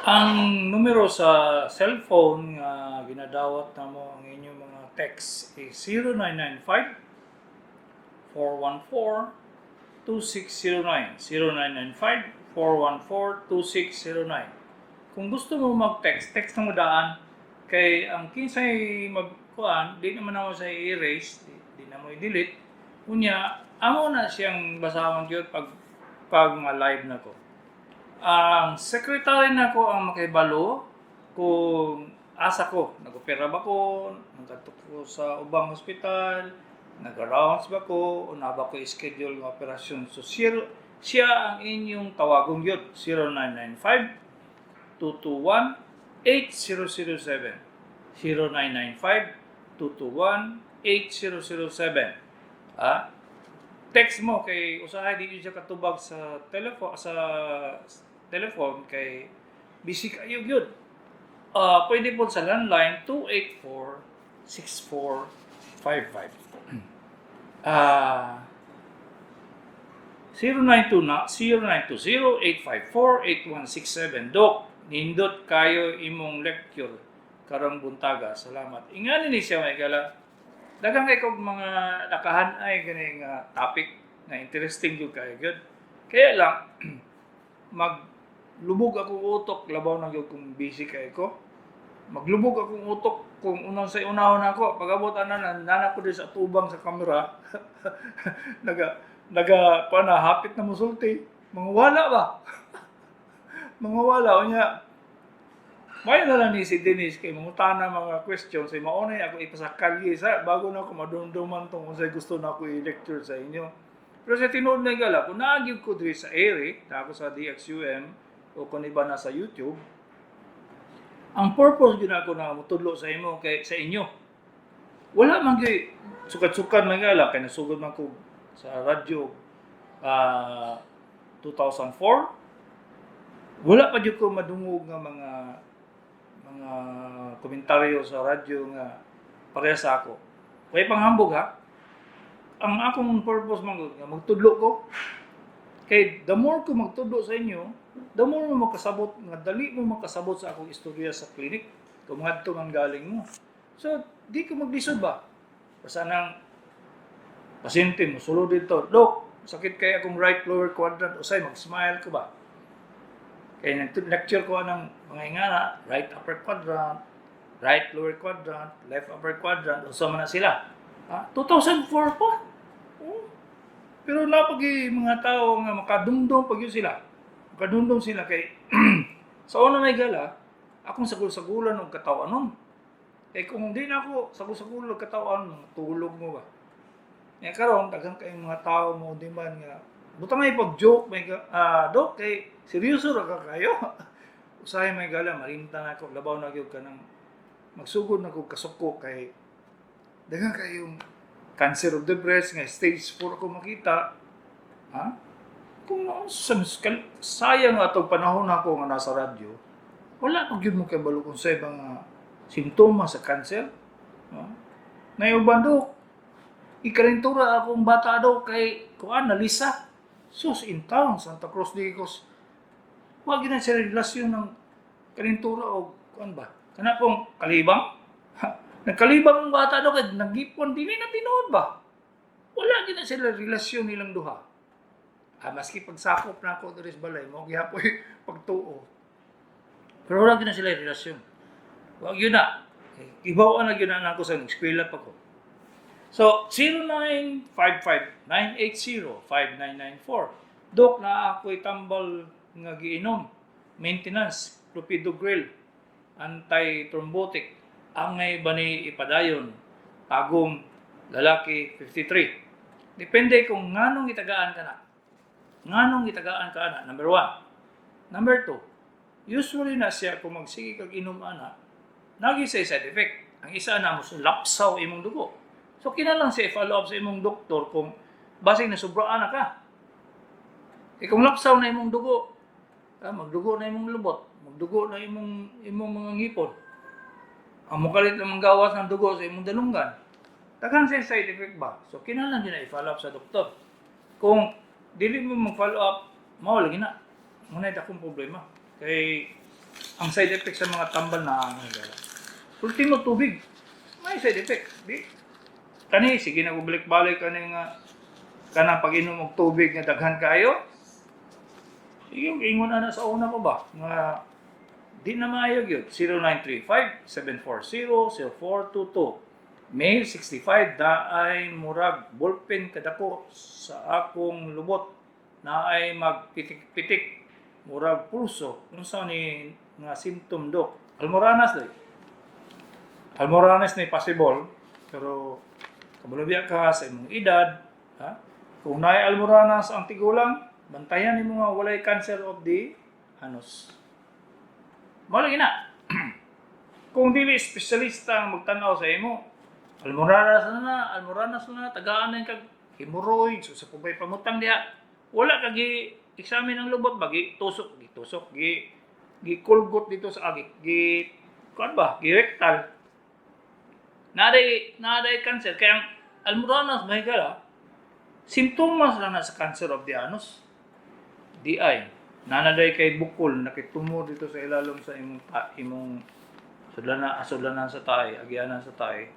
Ang numero sa cellphone nga ginadawat namo ang inyong mga text is 0995 414 2609. 0995 414 2609. Kung gusto mo mag-text, text na mo daan kay ang kinsay magkuan, di naman namo sa i-erase, di na mo i-delete. Unya, amo na siyang basahon gyud pag nga live na ko. Ang secretary na ko ang makibalo kung asa ko, nag-opera ba ko, nagkadto ko sa ubang hospital, nag-rounds ba ko, o na ba ko schedule ng operasyon. So siya ang inyong tawagon yun, 0995 221 8007. 0995 221 8007. Ah, text mo kay usahay di jud siya katubag sa telephone kay busy kayo gyud. Ah, pwede po sa landline 284 6455. 092 na 0920-854-8167. Dok, nindot kayo imong lecture karong buntaga. Salamat. Ingani ni siya, mga higala. Daghang kay kog mga nakahanay gani nga topic na interesting gyud kayo gyud. Kaya lang maglubog akong utok, labaw na gyud kung busy kay ko. Maglubog akong utok kung unang sa unahon ako pag-abot ana na nana ko din sa tubang sa kamera naga naga pa na hapit na musulti, mga wala ba, mga wala. Unya may na lang ni si Denise kay mangutana mga questions ay maunay ako ipasakalye sa bago na ako madumduman tong unsay gusto na ako i-lecture sa inyo. Pero sa tinuod na gala, kung naagyo ko diri sa ere, na ako sa DXUM o kung iba na sa YouTube, ang purpose gyud ako na mutudlo sa imo kay sa inyo. Wala man gyud sukat-sukat, mga higala, kay nasugod man ko sa radyo 2004. Wala pa jud ko madungog nga mga komentaryo sa radyo nga pareha sa ako. Way panghambog ha. Ang akong purpose man gud nga magtudlo ko. Kay the more ko magtudlo sa inyo, the more mo makasabot, nga dali mo makasabot sa akong istorya sa clinic kung ngadto man galing mo. So, di ko maglisod ba? Basta nang pasyente mo, sulod dito, "Dok, sakit kay akong right lower quadrant," usay mag-smile ko ba? Kay nag-lecture ko ng mga ingana, right upper quadrant, right lower quadrant, left upper quadrant, unsa man na sila. Ha? 2004 pa. Oh. Pero napagi mga tao nga makadumdum pag yun sila. Makadumdum sila kay sa una may gala, akong sagol-sagulan og katawanon. Kay kung di na ako sagol-sagulan og katawan, tulog mo ba? Nga karon daghan kayong mga tao mo di man nga butang ay pag-joke may ah, "Dok, kay seryoso ra ka kayo." Usahay may gala marinta na ako, labaw na gyud ka ng magsugod na kog kasuko kay daghan kayong cancer of the breast nga stage 4 ako makita. Ha? Kung sa sayang atong panahon ako nga nasa radyo, wala pa gyud mo kay balo kung sa mga simptomas sa cancer. Ha? Nayuban, "Dok, ikarintura akong bata daw kay kuan nalisa." Sus in town, Santa Cruz de Icos. Wag na siya relasyon ng karintura o kuan ba? Kana pong kalibang? Ha? Nagkalibang ang bata daw kay nagipon, dili na tinuod ba? Wala gid na sila relasyon nilang duha. Ah, maski pagsakop na ako diri sa balay, mo gihapoy pagtuo. Pero wala gid na sila relasyon. Wag yun na. Ibaw na gyud na ako sa eskwela pa ko. So, 0955-980-5994. "Dok, na ako'y tambal nga giinom. Maintenance, clopidogrel, anti-thrombotic. Angay ba ni ipadayon? Tagum, lalaki, 53." Depende kung nganong gitagaan ka na. Nganong gitagaan ka na, number one. Number two, usually na siya kung magsige kag inom ana, nagi sa side effect. Ang isa na mo lapsaw imong dugo. So kinahanglan siya i-follow up sa imong doktor kung basig na sobraan na ka. Eh kung lapsaw na imong dugo, ah, magdugo na imong lubot, magdugo na imong mga ngipon. Ang mukalit na manggawas ng dugo sa imong dalunggan. Daghan siya side effect ba? So kinahanglan din na i-follow up sa doktor. Kung dili mo mag-follow up, mao lagi na. Muna akong problema. Kay ang side effect sa mga tambal na ang gala. Ultimo tubig, may side effect. Di kani sige na balik-balik kani nga kanang pag-inom og tubig nga daghan kaayo. Sige, ingon na sa una pa ba nga di na maayo gyud. 0935-740-0422. Male 65, naay murag ballpen kadako sa akong lubot, naay magpitik-pitik murag pulso. Unsa ni nga symptom, Dok? Almoranas day. Almoranas ni possible, pero kabalo biya ka sa imong edad, ha? Kung naay almoranas ang tigulang, bantayan nimo nga walay cancer of the anus. Mao lagi na. Kung dili espesyalista ang magtan-aw sa imo, almoranas na na, almoranas na na, tagaan na kag hemorrhoids, sa kubay pamutang diha. Wala ka gi examine ang lubot ba, gi tusok, gi tusok, gi gi kulgot dito sa agi, gi kuan ba, gi rectal. Naday cancer kaya ang almoranas mahigala, simptomas lang na sa cancer of the anus. DI. Nanaday kay bukol nakitumor dito sa ilalom sa imong ta, imong sudlanan, sudlanan sa tae, agianan sa tae.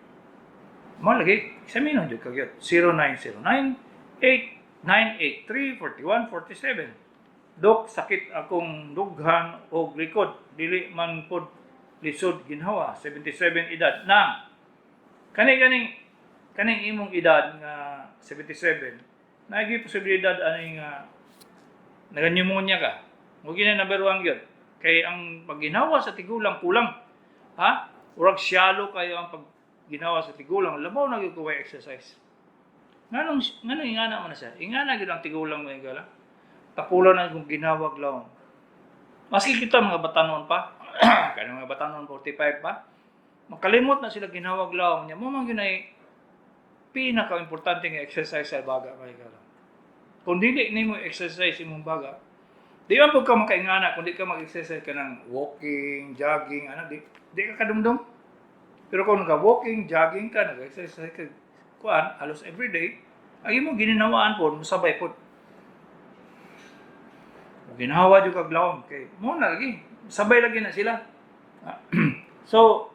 Mao lagi, examine jud kagyot. 0909 8983 4147. "Dok, sakit akong dughan og likod. Dili man pod lisod ginhawa. 77 edad." Nang, kani kaning kaning imong edad nga 77, naagi posibilidad ani nga naga-pneumonia ka. Mo gina number 1 gyud. Kay ang pagginawa sa tigulang kulang. Ha? Urag shallow kayo ang pagginawa sa tigulang, labaw na gyud kuway exercise. Nganong ingana man na siya? Ingana gyud ang tigulang mo gala. Tapulan na kung ginawag lawom. Maski kita mga batanon pa, kanang mga batanon 45 pa, makalimot na sila ginawag lawom niya. Mo man gyud ay pinaka-importante nga exercise sa baga kay gala. Kung dili nimo exercise imong baga, di man pud ka makaingana kung di ka mag-exercise ka ng walking, jogging, ano, di ka kadumdum. Pero kung nag-walking, jogging ka, nag-exercise ka, kuan halos everyday, ang imong gininawaan po musabay po. Ginhawa jud kag lawom kay mo na lagi sabay lagi na sila. So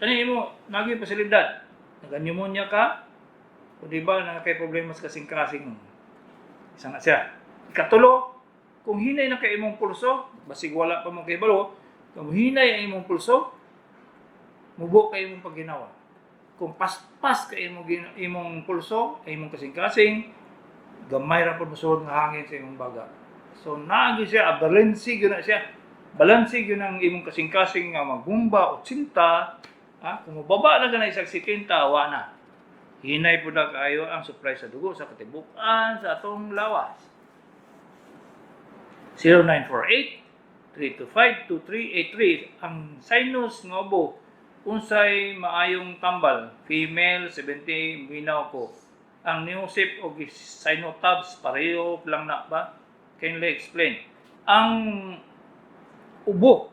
kani imo nagi pasilidad, nag-pneumonia ka o di ba na kay problema sa kasing-kasing, isa na siya. Ikatulo, kung hinay na kay imong pulso, basig wala pa mo kay balo, kung hinay ang imong pulso, mubo kay imong pagginawa. Kung paspas kay imong imong pulso, ay imong kasing-kasing, gamay ra pud mosulod nga hangin sa imong baga. So naagi siya, balanse gyud na siya. Balanse gyud ang imong kasing-kasing nga magbumba 80, ha? Kung mababa na ganay sa 70, wa na. Hinay pud na kaayo ang supply sa dugo sa katibukan sa atong lawas. 0948 325 2383. Ang sinus nga ubo, unsay maayong tambal? Female, 70, minaw ko. Ang Neosip o Sinotabs pareho lang na ba? Kindly explain. Ang ubo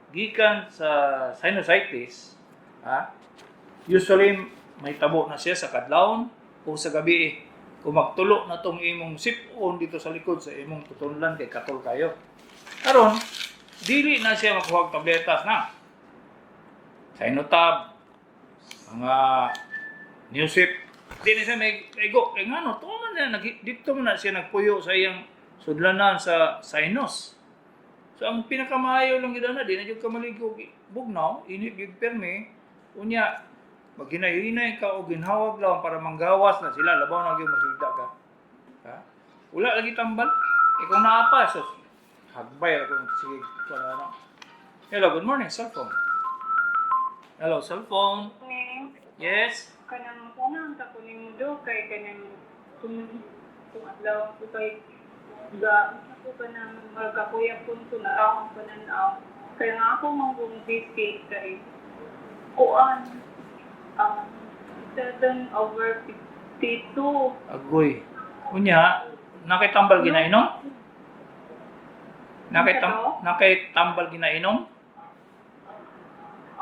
gikan sa sinusitis, ha, usually may tabo na siya sa kadlawon o sa gabi eh. Kung magtulo na tong imong sipon dito sa likod sa imong tutunlan kay katol kayo. Karon, dili na siya makuha og tabletas na. Sinotab, mga Neosip, di na siya may ego. Kay ngano, to man na, dito man na siya nagpuyo sa iyang sudlanan sa sinus. So ang pinakamaayo lang gyud na, di na jud ka maligo bugnaw, init gyud permi, unya maghinay-hinay ka o ginhawag lang para manggawas na sila, labaw na gyud masigda ka. Ha? Wala lagi tambal. Ikaw naa pa, so hagbay ra kung sige kuan na. Hello, good morning, cellphone. Hello, cellphone. Ni Yes. Kanang kanang ta ko nimo do kay kanang kung adlaw ko kay ga ako kanang magkakuya pun ko na ako kanan kay nga ako manggong BP kay kuan 7/52. Agoy. Unya, nakitambal ginainom? Nakitambal ginainom?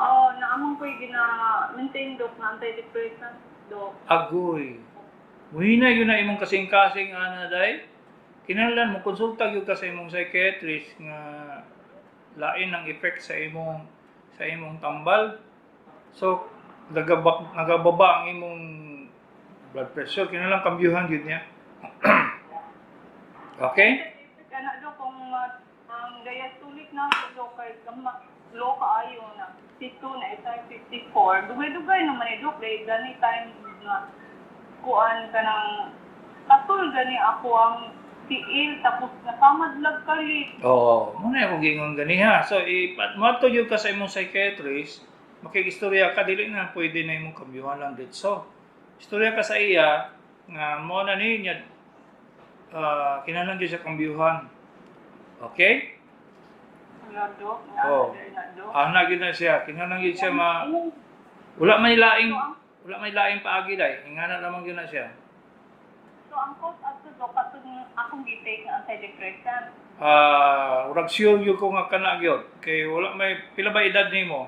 Oh, naamon ko'y gina maintain, dok, na antidepressant, dok. Agoy. Muhina yun na imong kasing-kasing ana day. Kinahanglan mo konsulta gyud ka sa imong psychiatrist nga lain ang effect sa imong tambal. So nagababa ang imong blood pressure, kinahanglan kambyuhan gyud niya. Okay? Ana dok, kung ang diastolic na ako, dok, kay low kaayo na 52 na isa 54. Dugay-dugay naman eh, dok, kay gani time nga kuan kanang katul gani ako ang tiil tapos nakamadlag kalit. Oo, mo na akong giingon ganiha. So ipat mo gyud ka sa imong psychiatrist, makikistorya ka, dili na pwede na imong kambyuhan lang dito. Istorya ka sa iya nga mo na ni niya, kinahanglan gyud siya kambyuhan. Okay? Wala, dok, nga na dok. Ana gyud na siya, kinahanglan gyud siya ma wala may laing paagi day. Ingana lamang gyud na siya. So ang cause ato, dok, katong akong gi-take nga antidepressant? Ah, urag sure gyud ko nga kana gyud kay wala may, pila ba edad nimo?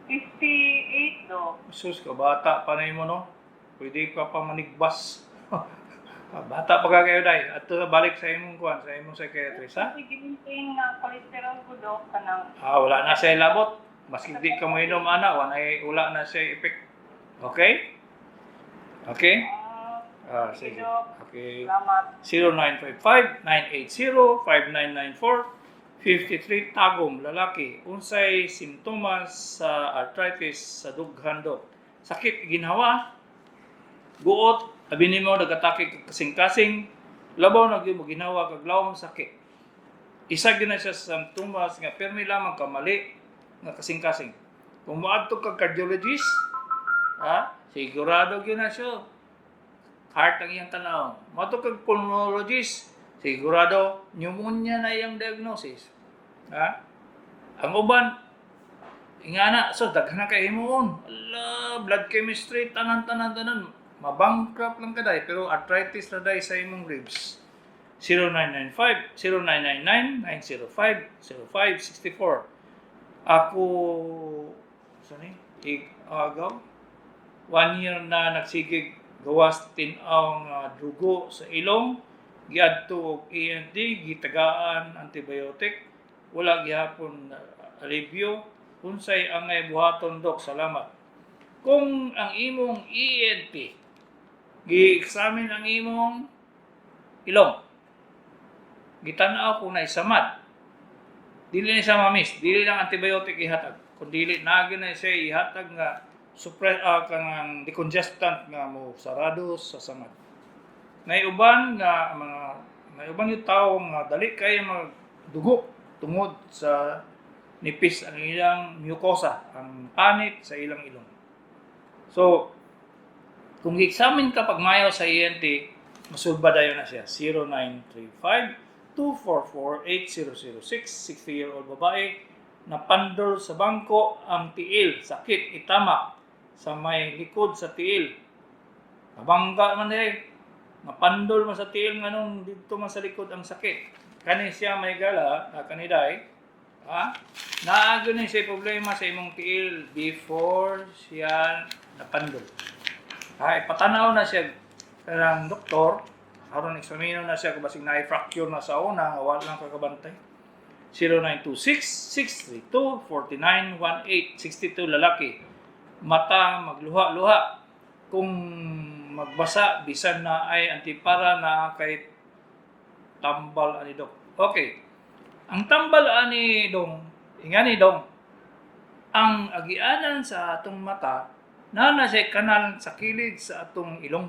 58, dok. Sus, kabata pa na mo, no? Pwede ka pa manigbas. Bata pa ka kayo, day. At balik sa imong kuan, sa imong psychiatrist, ha? Kasi gi-maintain nga cholesterol ko, dok, kanang Ah, wala na siya labot. Maski di ka mo inom, ana, wala na siya effect. Okay? Okay? Ah, Ah, sige. Dok. Okay. Salamat. 0955-980-5994. 53, Tagum, lalaki. Unsay simptomas sa arthritis sa dughan, dok? Sakit ginhawa, guot, abi nimo nagatake kag kasing-kasing, labaw na gyud mo ginhawa kag lawom sakit. Isa gyud na siya sa simptomas nga pirmi lamang kamali nga kasing-kasing. Kung moadto kag cardiologist, ha, sigurado gyud na siya heart ang iyang tanaw. Moadto kag pulmonologist, sigurado pneumonia na iyang diagnosis. Ha? Ang uban, ingana, so daghan na kay himuon. Ala, blood chemistry, tanan tanan tanan. Mabankrupt lang ka day, pero arthritis na day sa imong ribs. 0995 0999 905 0564. Ako sa ni? Ig-agaw? 1 year na nagsigig gawas tin-aw nga dugo sa ilong, giadto og ENT, gitagaan antibiotic, wala gihapon alibyo. Unsay angay buhaton, dok? Salamat. Kung ang imong ENT gi-examine ang imong ilong, gitan-aw kung naisamad, dili na siya mamis, dili lang antibiotic ihatag, kung dili naa na siya ihatag nga suppress kanang decongestant nga mo sarado sa samad. Nay uban nga mga nay uban yung tao nga dali kay magdugo tungod sa nipis ang ilang mucosa, ang panit sa ilang ilong. So, kung i-examine ka pag mayo sa ENT, masulba dayon na siya. 0935 244 8006. 60-year-old babae, napandol sa bangko ang tiil, sakit itama sa may likod sa tiil. Nabangga man eh. Napandol man sa tiil, nganong dito man sa likod ang sakit. Kani siya may gala, kaniday, ha? Naa ni siya problema sa imong tiil before siya napandol. Ha, ipatanaw na siya kanang doktor, aron eksamino na siya kung basig na fracture na sa una nga wala lang kakabantay. 0926-632-4918. 62, lalaki. Mata magluha-luha kung magbasa bisan na ay antipara na kay tambal ani, dok. Okay. Ang tambal ani, dong, ingani, dong, ang agianan sa atong mata na siya kanal sa kilid sa atong ilong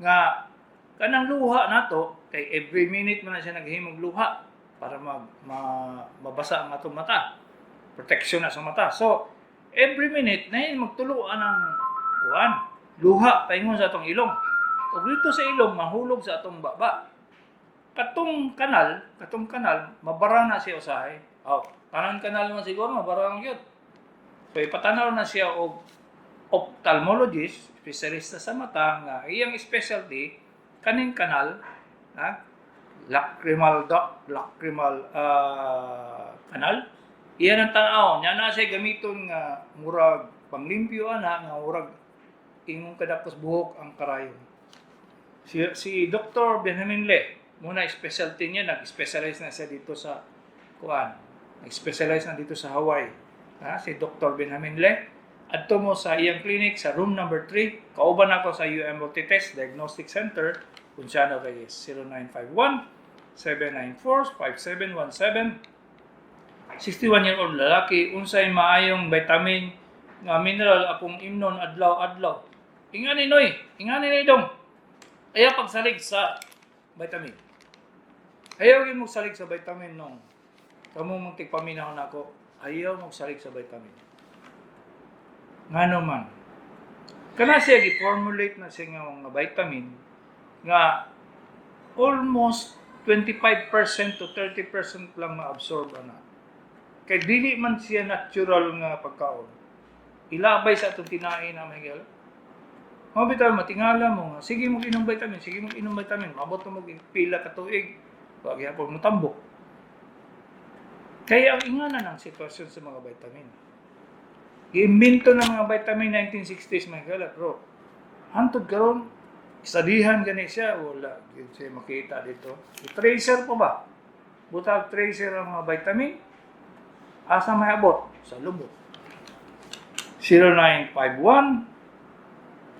nga kanang luha nato, kay every minute man na siya naghimog luha para mabasa ang atong mata, protection na sa mata. So every minute na magtuluan ang kuan, luha paingon sa atong ilong, ug dito sa ilong mahulog sa atong baba. Katong kanal mabara na siya usahay. Oh, tanan kanal man siguro mabara ang gyud. So ipatanaw na siya og ophthalmologist, espesyalista sa mata nga iyang specialty kaning kanal, ha? Lacrimal duct, lacrimal kanal. Iyan ang tanaw nya na siya gamiton nga murag panglimpyo ana, nga murag ingon kadakos buhok ang karayon. Si Dr. Benjamin Le muna specialty niya, nag-specialize na siya dito sa kuan, nag-specialize na dito sa Hawaii, ha? Si Dr. Benjamin Le, adto mo sa iyang clinic sa room number 3. Kauban ako sa UM Test Diagnostic Center, Ponciano Reyes. 0951 794 5717. 61-year-old lalaki, unsay maayong vitamin nga mineral akong imnon adlaw-adlaw? Ingani, noy, ingani ni dong. Ayaw pagsalig sa vitamin. Ayaw gyud mo salig sa vitamin nong. Kamo mong tigpaminaw nako, ayaw mo salig sa vitamin. Ngano man? Kana siya gi-formulate na siya nga mga vitamin nga almost 25% to 30% lang ma-absorb ana. Kay dili man siya natural nga pagkaon. Ilabay sa atong tinae na, Miguel. Mao bitaw matingala mo nga sige mo inom vitamin, sige mo inom vitamin, maabot mo pila ka tuig, wa gyapon mo tambok. Kaya ang ingana ng sitwasyon sa mga vitamin. Giimbento ng mga vitamin 1960s, mga gala, pero hantod karon studyhan gani siya, wala gyud siya makita dito. I-tracer pa ba? Butag tracer ang mga vitamin, asa may abot? Sa lubot. 0951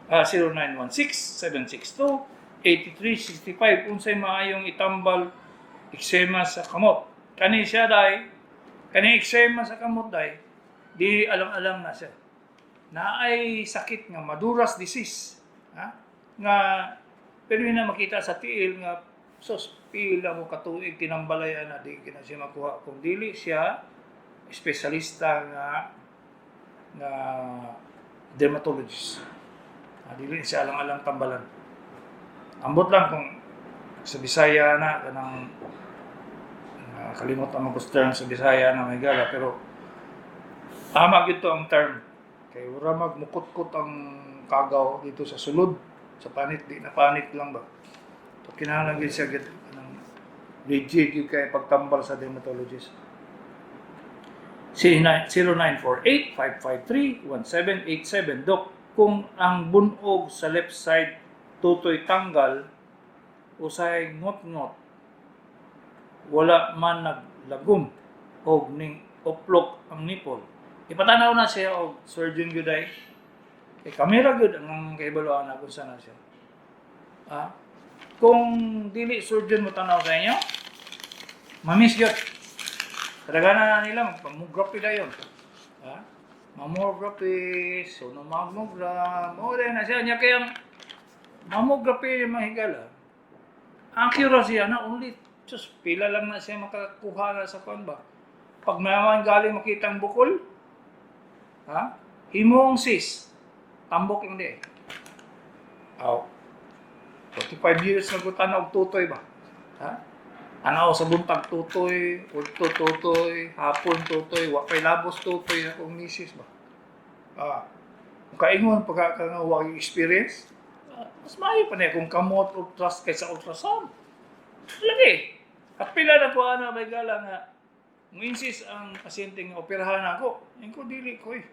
0916 762 8365. Unsay maayong itambal eczema sa kamot? Kani siya, day, kani eczema sa kamot, day, di alang-alang na siya. Naay sakit nga Madura's disease, ha? Nga pero na makita sa tiil nga sos pila mo katuig tinambalay na di kina siya makuha kung dili siya espesyalista nga nga dermatologist. Ah, dili siya alang-alang tambalan. Ambot lang kung sa Bisaya na kanang kalimot ang mga term sa Bisaya na may gala, pero tama gyud to ang term kay ura magmukot-kot ang kagaw dito sa sulod sa panit, di na panit lang ba. So kinahanglan gyud siya gyud kanang legit gyud kay pagtambal sa dermatologist. 0948-553-1787. Dok, Kung ang bunog sa left side tutoy tanggal, usahay ngot-ngot, wala man naglagom og ning uplok ang nipple. Ipatanaw na siya og surgeon gyud ay. Kay kamera gyud ang kahibaluan na kung saan na siya. Ah, kung dili surgeon mo tanaw sa inyo, mamiss gyud. Kadaghanan na nila mammography dayon. Ha? Mammography, sonomammogram, o na siya niya kay ang mammography mga higala. Accuracy na only just pila lang na siya makakuha na sa kuan ba. Pag mayaman galing makita ang bukol, ha? Himong sis, tambok lang di. Aw. 45 years na ko tanaw og tutoy ba? Ha? Tanaw sa buntag tutoy, udto tutoy, hapon tutoy, wa pay labos tutoy akong misis ba. Ah, kung kaingon pagka ka nga wa experience, ah, mas maayo pa na kung kamot ultras kaysa ultrasound. Lagi. At pila na po ana may gala nga mo-insist ang pasyente nga operahan ako. Ingko ko dili ko eh.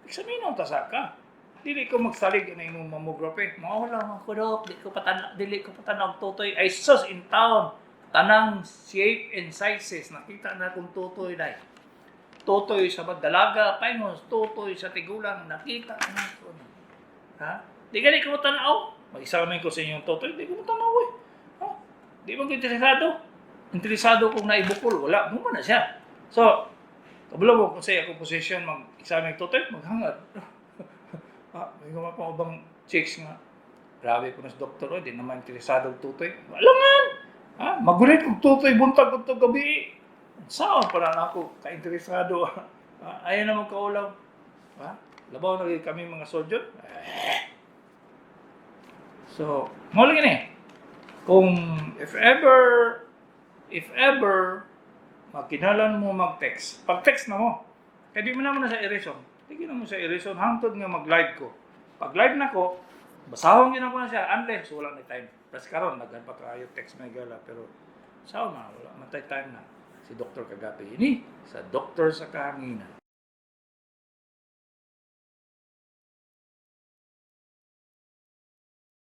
Examine ta sa ka. Dili ko magsalig na imong mammography. Mao lang ako, dok, di ko patan dili ko patanaw tutoy. Ay sus in town. Tanang shape and sizes nakita na kung tutoy dai. Tutoy sa dalaga, paingon, tutoy sa tigulang, nakita na ko. Ha? Di gani ko tanaw. Mag-examine ko sa inyong tutoy, di ko tanaw eh. Ha? Di ba ko interesado? Interesado kung naibukol, wala, mo na siya. So, kabalo mo kung sa akong position mag-examine tutoy, maghangad. Ah, may mga pa ubang chicks nga. Grabe po na sa doktor, oh, di naman interesado og tutoy. Wala man! Ha? Magulit kong tutoy, buntag kong gabi. Saan pa na ako ka-interesado? Ah, ayaw na magkaulaw. Ha? Labaw na kami mga surgeon. Eh. So, mo lagi ni. Kung if ever, magkinahanglan mo mag-text, pag-text na mo, kaya di mo naman na sa i-reason. Di na mo sa i-reason, hangtod nga mag-live ko. Pag live na ko, basahon gyud ko na siya, unless wala na time. Plus karon naghan pa kaayo text may gala, pero sao na, wala man tay time na. Si Dr. Kagapi ini, sa Doktor sa Kahanginan.